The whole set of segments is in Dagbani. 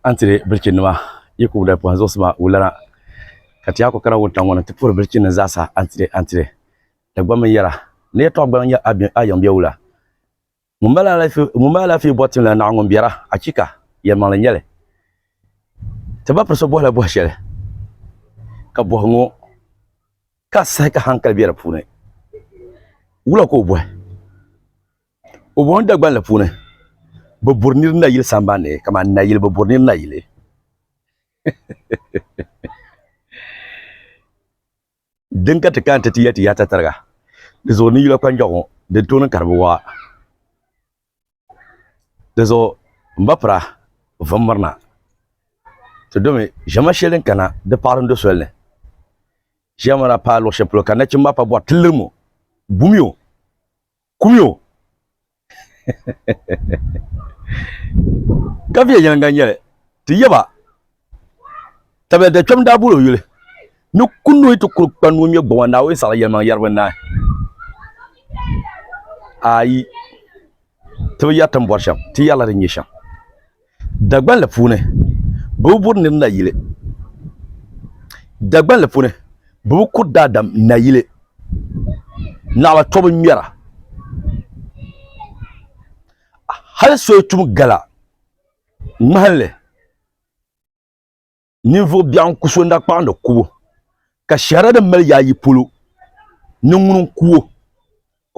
A ni tiri bilichinnima yi ku wulai pɔhim zuɣusima wulana, ka ti yaa ku kana wuntaŋ ŋɔ ni nti puhiri bilichinnim zaasa a ni tiri a ni tiri. Dagbamba mi yɛra, Ni yɛtɔɣ gbaliŋ nyɛ a yiŋ bɛ wula. Ŋun mali alaafee bɔri tim la naɣ ŋun biɛra, achiika, yɛlimaŋli n-nyɛ li. Ti ba piri so bɔhila bɔhi shɛli, ka bɔhi ŋɔ ka sahi ka hankali be di puuni. Wula ka o bɔhi? O bɔhim Dagbanli puuni, bɛ buri nir nayili sambani ni kaman nayili bɛ buri nir nayili. Din ka ti kana ti ti yɛli ti yaha tatariga, di zuɣu ni yula kpanjɔɣu ŋɔ din tooi niŋ ka di bi waɣa. Di zuɣu m ba pira vum mirina ti domi ʒiɛma shɛli din kana di paɣiri n do soli ni. Ʒiɛma maa daa paai luɣ shɛli polo ka nachimba maa pa bɔri ti lirim o, bumi o. Kumi o ka viɛnyɛliŋga n-nyɛ li ti yaba tabili dakpɛm daa boli o yuli ni ku noli ti kuli kpa nuu ŋmɛ gbaŋ Naawuni saɣiri yɛlimaŋ yɛribu naai. Ayi, ti bi yɛri ti ni bɔri shɛm, ti yɛrila din nyɛ shɛm. Dagbanli puuni bɛ bi buri nir nayili. Dagbanli puuni bɛ bi kuri daadam nayili. Naɣila tɔbu ŋmɛra. Hali so yi tum gala ŋmahinli Ninvuɣ biɛɣu n-ku so nakpaɣindi kubu, ka shɛhira din mali yaa yi polo ni ŋuni n-ku o, ka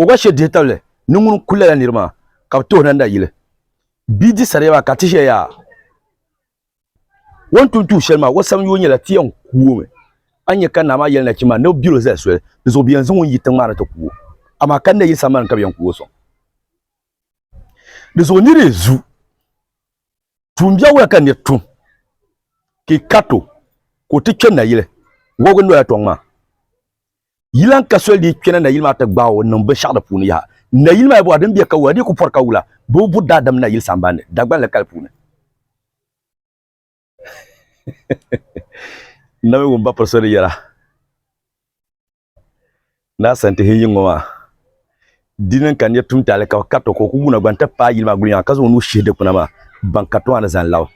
o gba she dihi tabili ni ŋuni n-ku lala nir maa, ka bɛ ti o na nayili. Bia di sariya maa ka ti ʒiya yaa. O ni tum tuun shɛli maa, o samyoo nyɛla ti yɛn ku o mi. A ni nya ka naa maa yɛli nachimba maa ni bɛ biri o zali soli, di zuɣu bɛ yɛn zaŋ o n-yi tiŋ maa ni ti ku o. Amaa ka nayili sambani ka bɛ yɛn ku o sɔŋ. Di zuɣu nir yi zu Tuumbiɛɣu wula ka nir tum ka yi karit o ka o ti kpe nayili wɔbigu noya tɔŋ maa? Yi lan ka soli di yi kpɛna nayili maa ti gbaag o n-niŋ binshɛɣu di puuni yaha. Nayili maa yi bɔra din be ka wula, di yi ku pɔri ka wula, bɛ bi buri daadam nayili sambani ni, Dagbanli kali puuni. N na mi wum ba piri so ni yɛra. Naa Santihi n-yi ŋɔ maa, di niŋ ka nir tum taali ka bɛ kariti o ka o ku guuna gba nti paai yili maa gulinyaŋa ka zaŋ o nuu shihi dikpuna maa, ban kariti maa ni zaŋ labi.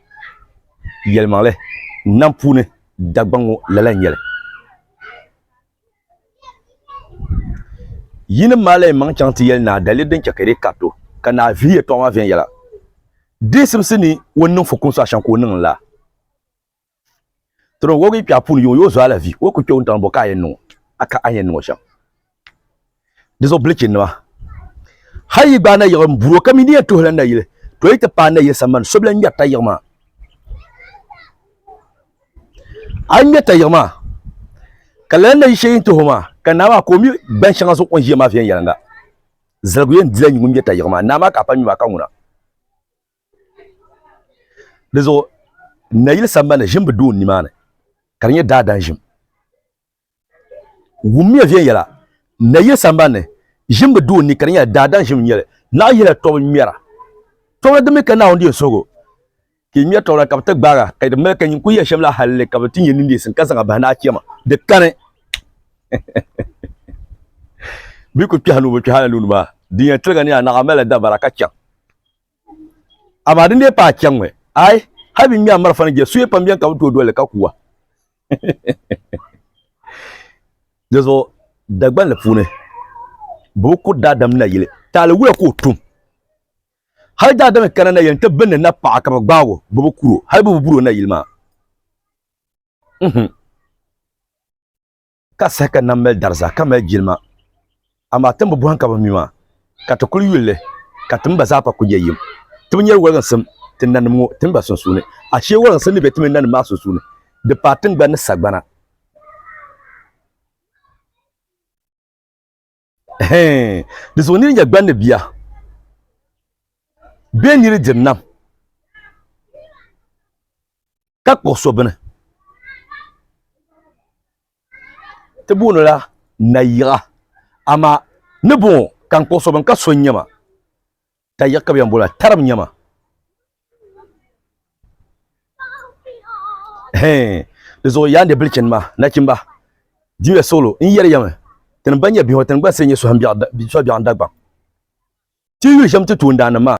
Yɛlimaŋli, nam puuni Dagbaŋ ŋɔ lala n-nyɛ li. Yi ni maala yi maŋ chaŋ ti yɛli naa daliri din chɛ ka yi dii kariti o, ka naa vihi yɛtɔɣa maa viɛnyɛla. Di simsi ni o ni niŋ fukumsi shɛm ka o niŋ n-la. Tiri o yi kpɛ a puuni yuŋ yo zuɣu ala vi o ku kpɛ wuntaŋ bɔ ka a yɛn niŋ o a ka a yɛn niŋ o shɛm di zuɣu bilichi nima hali yi gbaai nayiɣi n buri o ka mi ni yɛn tuhila nayili to yi ti paai nayili sambani so bi lahi ŋmɛri tayiɣi maa a yi ŋmɛ tayiɣi maa ka lala nayi shɛli yɛn tuhi o maa ka naa maa ka o mi gban shɛŋa zuɣu o ni ʒiya maa viɛnyɛlinga zaligu yɛn dila ŋun ŋmɛ tayiɣi maa naa maa ka a pa ŋmɛ maa ka ŋuna Di zuɣu nayili sambani ʒim bi doon nimaani ka di nyɛ daadam ʒim. Wummiya viɛnyɛla, nayili sambani ʒim bi doon ni ka di nyɛla daadam ʒim n-nyɛ li. Naɣ yihila tɔbu ŋmɛra. Tɔbu la din mi ka Naawuni di yɛn suhigu ka yi ŋmɛri tɔbu la ka bɛ ti gbaag a ka di mali ka nyin kul yɛli shɛm la halli ka bɛ ti nya ninneesim ka zaŋ a bahi ni a chɛma. Di kani. Bɛ yi kul kpɛhi nuu bɛ kpɛhi a la nuu ni maa, din yɛn tiligi a ni a naɣ a malila dabara ka chaŋ. Amaa din dee paai chaŋmi, ai, hal bɛ ŋme a marafa ni je suya pam beni ka bɛ tooi doli li ka ku a. Di zuɣu Dagbanli puuni, bɛ bi kuri daadam nayili, taali wula ka o tum? Hal daadam yi kana nayili nti bindi napaɣa ka bɛ gbaag o, bɛ bi kur o, hal bɛ bi buri o nayili maa. Unhun. Ka saha ka nam mali dariza ka mali jilima, amaa ti ni bi bɔhim ka bi mi maa, ka ti kul yuli li, ka ti mini ba zaa pa kul nyɛ yim. Ti bi nyari waliginsim ti nanim ŋɔ ti mini ba sunsuuni, ashee waliginsim ni be ti mini nanim maa sunsuuni, di paai tiŋgbani ni sagbana. Ɛhɛn, di zuɣu nir nyɛ gbanni bia bee nir diri nam ka kpuɣi so bini ti booni la nayiɣa amaa ni bɔŋɔ ka n kpuɣi so bini ka so n-nyɛ ma tayiɣa ka bɛ yɛn booni la tarim n-nyɛ ma Di zuɣu yaa ni bilichinima, nachimba, dimiya suɣilo n yɛri ya mi, tinim ban nyɛ bihi ŋɔ, tinim gba n-say nyɛ sɔhibiɛɣu n Dagbaŋ. Ti yi yuli shɛm ti toondaannim maa.